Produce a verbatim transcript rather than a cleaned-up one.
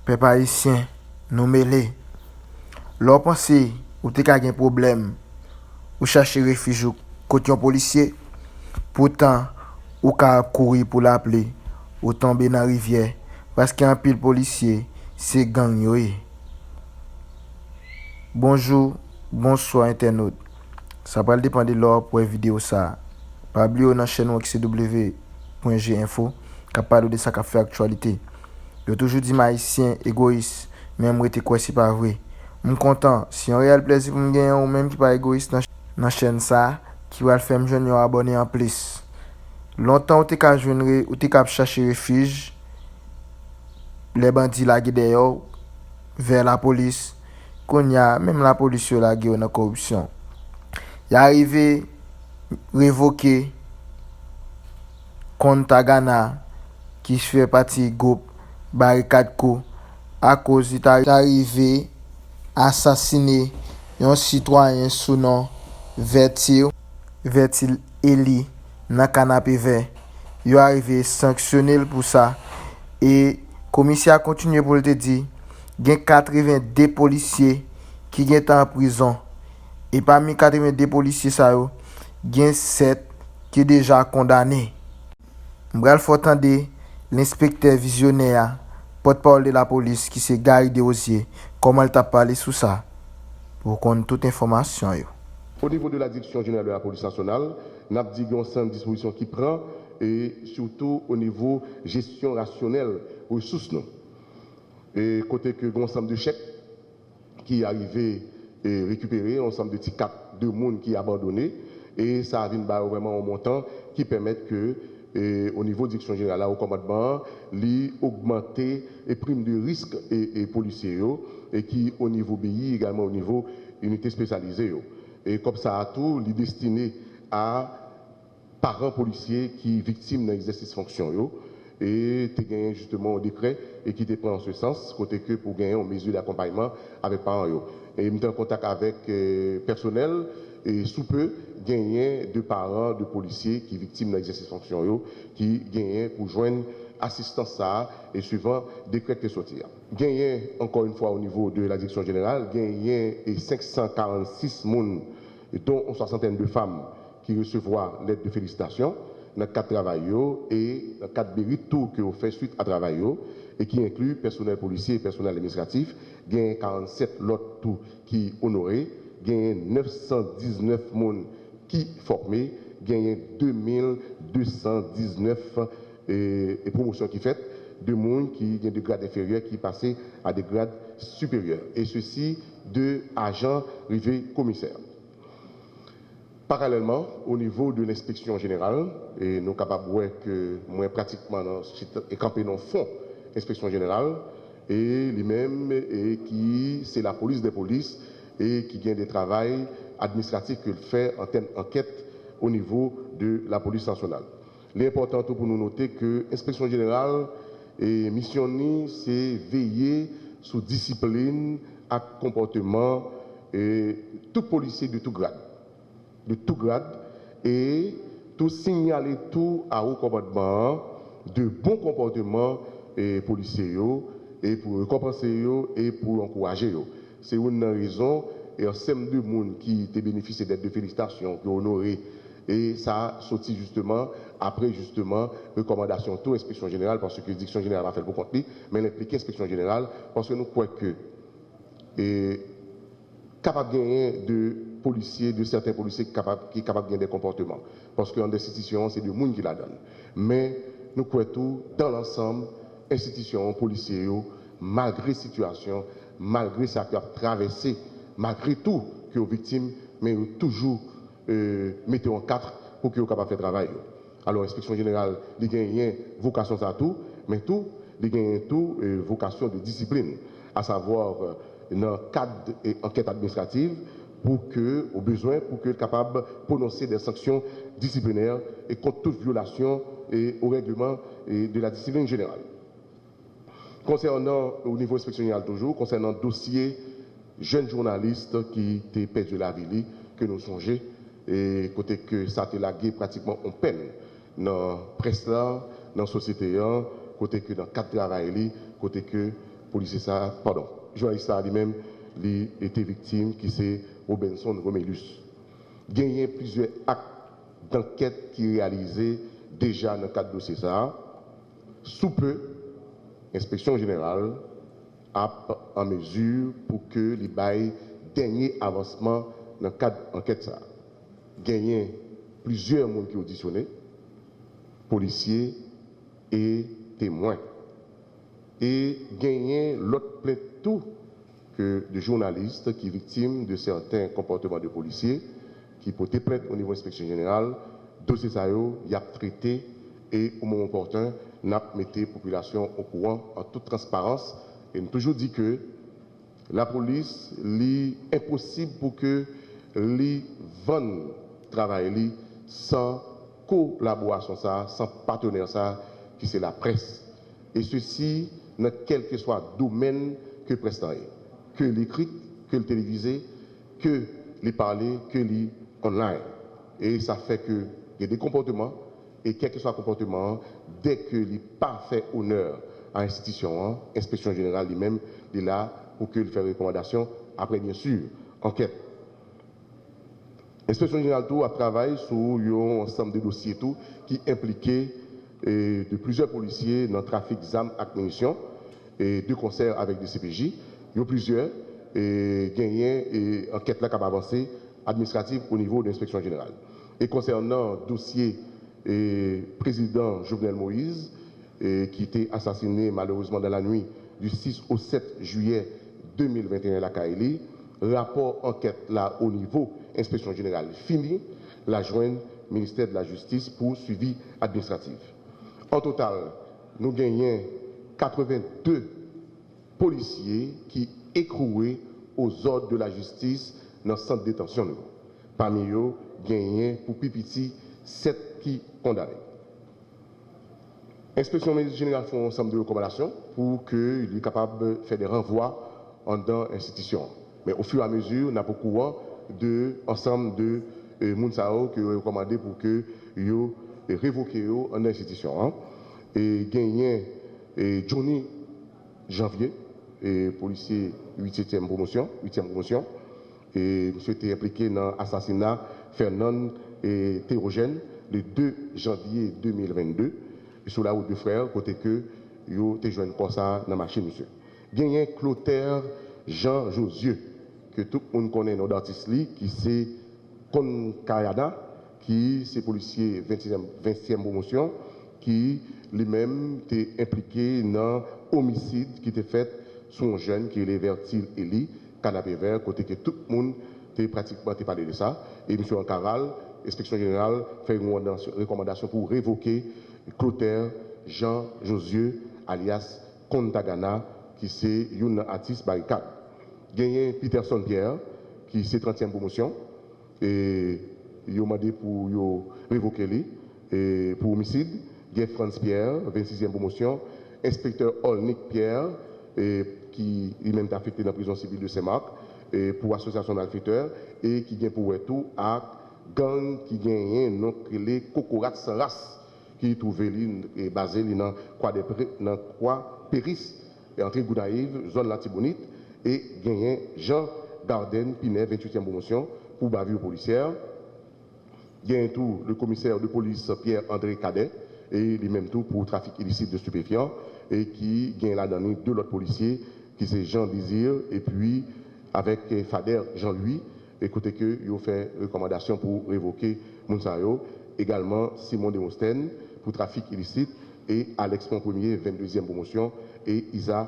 Pèp ayisyen, nou mele. Lè w panse ou te ka gen pwoblèm, ou chache refij ou kot yon polisye, poutan ou ka ap kouri pou lapli, ou tonbe nan rivyè, paske anpil polisye se gang yo ye. Bonjou, bonswa entènot. Sa pral depann de lè w ap wè videyo sa a. Pa bliye w nan chèn X C W point G Info k ap pale w de sa k ap fè aktyalite. Yo toujou di m Ayisyen egoyis, men m rete kwè se pa vre. M kontan, se yon reyèl plèzi pou m genyen ou menm ki pa egoyis nan, nan chèn sa a, ki pral fè m jwenn yon abòne anplis. Lontan ou te ka jwenn re, ou te ka ap chache refij lè bandi lage dèyè w vè lapolis. Kounye a, menm lapolis yo lage yo nan koripsyon. Y a rive revoke Kon Tagana ki fè pati gwoup Barikad Crew akoz li ta, ta rive asasine yon sitwayen sou non Vètil, Vètil Eli nan Kanapevè. Yo arive sanksyone l pou sa. E komisè a kontinye pou l te di, gen katreven de polisye ki gentan an prizon. E pami katreven de polisye sa yo, gen sèt ki deja kondane. M pral fè w tande lenspektè vizyonè a, pòtpawòl de lapolis, ki se Gary Desrosiers, kòman l t ap pale sou sa, pou w konn tout enfòmasyon yo. Au niveau de la Direction Générale de la Police Nationale, n ap di gen yon sèten dispozisyon ki pran, e sitou o nivo jesyon rasyonèl resous nou. E kote ke gen yon ansanm de chèk ki arive, e, rekipere, yon ansanm de ti kat de moun ki abandone, e sa vin ba yo vrèman yon montan ki pèmèt ke, e, o nivo direksyon jeneral la, o kòmandman an, li ogmante, e, prim de risk, e, e, polisye yo, e ki o nivo B I, egalman o nivo inite espesyalize yo. E kòb sa a tou, li destine a paran polisye ki viktim nan egzèsis fonksyon yo, e te genyen jisteman yon dekrè, e ki te pran an se sans, kote ke pou genyen yon mezi dakonpayman avèk paran yo. E m te an kontak avèk, e, pèsonèl, e sou pe, genyen de paran de polisye ki viktim nan egzèsis fonksyon yo, ki genyen pou jwenn asistans sa a, e swivan dekrè ki te sòti a. Genyen, ankò yon fwa, o nivo de la direksyon jeneral, genyen, e, senk san karannsis moun, dont yon swasantèn de fanm, ki resevwa lèt de felisitasyon nan kad travay yo e nan kad merit tou ke yo fè swit a travay yo, e ki enkli pèsonèl polisye e pèsonèl administratif. Genyen karannsèt lòt tou ki onore. Genyen nèf san diznèf moun ki fòme. Genyen de mil de san diznèf, e, e pwomosyon ki fèt de moun ki gen de grad enferyè ki pase a de grad siperyè. E sesi de ajan rive komisè. Paralèlman, o nivo de lenspeksyon jeneral, e nou kapab wè ke mwen pratikman nan chita e kanpe nan fon enspeksyon jeneral, e li menm, e ki se lapolis dè polis, e ki gen de travay administratif ke l fè an tèm ankèt o nivo de lapolis nasyonal. Li enpòtan tou pou nou note ke enspeksyon jeneral, e misyon ni se veye sou disiplin ak konpòteman, e tout polisye de tout grad. De tout grad, e tou sinyale tou a wo kòmandman an de bon konpòteman, e polisye yo, e pou rekonpanse yo, e pou ankouraje yo. Se youn nan rezon, e ansanm de moun ki te benefisye lèt de felisitasyon, ki onore, e sa soti jisteman apre jisteman rekòmandasyon tou enspeksyon jeneral, paske direksyon jeneral pa fè l pou kont li, men l enplike enspeksyon jeneral, paske nou kwè ke, e, kapab genyen de polisye, de sèten polisye ki kapab, ki kapab gen de konpòteman. Paske anndan enstitisyon an, se de moun ki ladan l. Men, nou kwè tou, dans l'ensemble, enstitisyon an, polisye yo, malgre sitiyasyon, malgre sa ke y ap travèse, malgre tou ke yo viktim, men yo toujou, e, mete yo an kat pou ke yo kapab fè travay yo. Alò, enspeksyon jeneral, li genyen vokasyon sa tou, men tou, li genyen tou, e, vokasyon de disiplin, asavwa, e, nan kad, e, ankèt administrativ, pou ke, o bezwen, pou ke l kapab pwononse de sanksyon disiplinè, e kont tout vyolasyon, e, o règleman, e, de la disiplin jeneral. Konsènan, o nivo enspeksyon jeneral toujou, konsènan dosye jèn jounalis ki te pèdi lavi li, ke nou sonje, e kote ke sa te lage pratikman on pèn nan près la, nan sosyete an, kote ke nan kad travay li, kote ke Polisye sa, padon, jounalis sa li menm, li te viktim, ki se Robenson Romélus. Genyen plizyè ak dankèt ki reyalize deja nan kad dosye sa a. Sou pe, Enspeksyon Jeneral ap an mezi pou ke li bay dènye avansman nan kad ankèt sa a. Genyen plizyè moun ki odisyone, polisye e temwen. E genyen lòt plent tou ke de jounalis ki viktim de sèten konpòteman de polisye ki pote plent o nivo Enspeksyon Jeneral. Dosye sa yo, y ap trete e o moman opòten, n ap mete popilasyon okouran an tout transparans. E n toujou di ke lapolis, li enposib pou ke li vann travay li san kolaborasyon sa, san patnè sa, ki se laprès. E sesi nan kèlkeswa domèn ke près lan ye, ke li ekri, ke li televize, ke li pale, ke li online. E sa fè ke gen de konpòteman, e kèlkeswa konpòteman an, dèke li pa fè onè a enstitisyon an, Enspeksyon Jeneral li menm, li la pou ke li fè rekòmandasyon, apre, byen si, ankèt. Enspeksyon Jeneral tou ap travay sou yon ansanm de dosye tou ki enplike, e, de plizyè polisye nan trafik zam ak minisyon, e, de konsè avèk D C P J. Yo plizyè, e, genyen, e, ankèt la k ap avanse administratif o nivo de Enspeksyon Jeneral. E konsènan dosye, e, prezidan Jovenel Moïse, e, ki te asasine malerezman dans la nuit du six au sept juillet deux mille vingt et un lakay li, rapò ankèt la o nivo Enspeksyon Jeneral fini, l a jwenn Ministè de la Jistis pou swivi administratif. An total, nou genyen katrevenndde polisye ki ekrouwe aux ordres de la justice nan sant detansyon nou. Pami yo, genyen pou pi piti sèt ki kondane. Enspeksyon Jeneral fè yon ansanm de rekòmandasyon pou ke li kapab fè de ranvwa anndan enstitisyon an. Men, au fur et à mesure, n ap okouran de ansanm de, e, moun sa yo ke yo rekòmande pou ke yo, e, revoke yo anndan enstitisyon an. E genyen, e, Johnny Janvier, e, polisye uityèm pwomosyon, uityèm pwomosyon. E misye te enplike nan asasina Fernand, e, Théogène, le de janvye de mil vennde, sou la wout de Frè, kote ke yo te jwenn kò sa a nan machin misye. Genyen Clotaire Jean Josieu, ke tout moun konnen non datis li, ki se Konkayana, ki se polisye ventyèm, ventyèm pwomosyon, ki li menm te enplike nan omisid ki te fèt sou yon jèn ki rele Vertil Eli, Kanapevè, kote ke tout moun te pratikman te pale de sa. E misye an kaval, Enspeksyon Jeneral fè yon rekòmandasyon, rekòmandasyon pou revoke Clotaire Jean Josieu, alyas Kontagana, ki se youn nan atis Barikad. Genyen Peterson Pierre, ki se trantyèm pwomosyon, e yo mande pou yo revoke li, e pou omisid. Gen Frantz Pierre, vennsizyèm pwomosyon, enspektè Olnick Pierre, e ki li menm te afekte nan prizon sivil de Sen Mak, e pou asosyasyon malfetè, e ki gen pou wè tou ak gang ki genyen non k rele Kokorat San Ras, ki twouve li, e baze li nan Kwa dè Pre-, nan Kwa Peris, e antre Gonayiv, zòn Latibonit, e genyen Jean Garden Pinè, venntuityèm pwomosyon, pou bavure policière. Genyen tou le commissaire de police Pierre André Cadet, e li menm tou pou trafik ilisit de stupéfiants, e ki gen ladan li de lòt polisye, ki se Jean Désir, epi avèk Fader Jean Louis, e kote ke yo fè rekòmandasyon pou revoke moun sa yo. Egalman, Simon Demosthène pou trafik ilisit, e Alex Pont Premier, venndezyèm pwomosyon, e Isa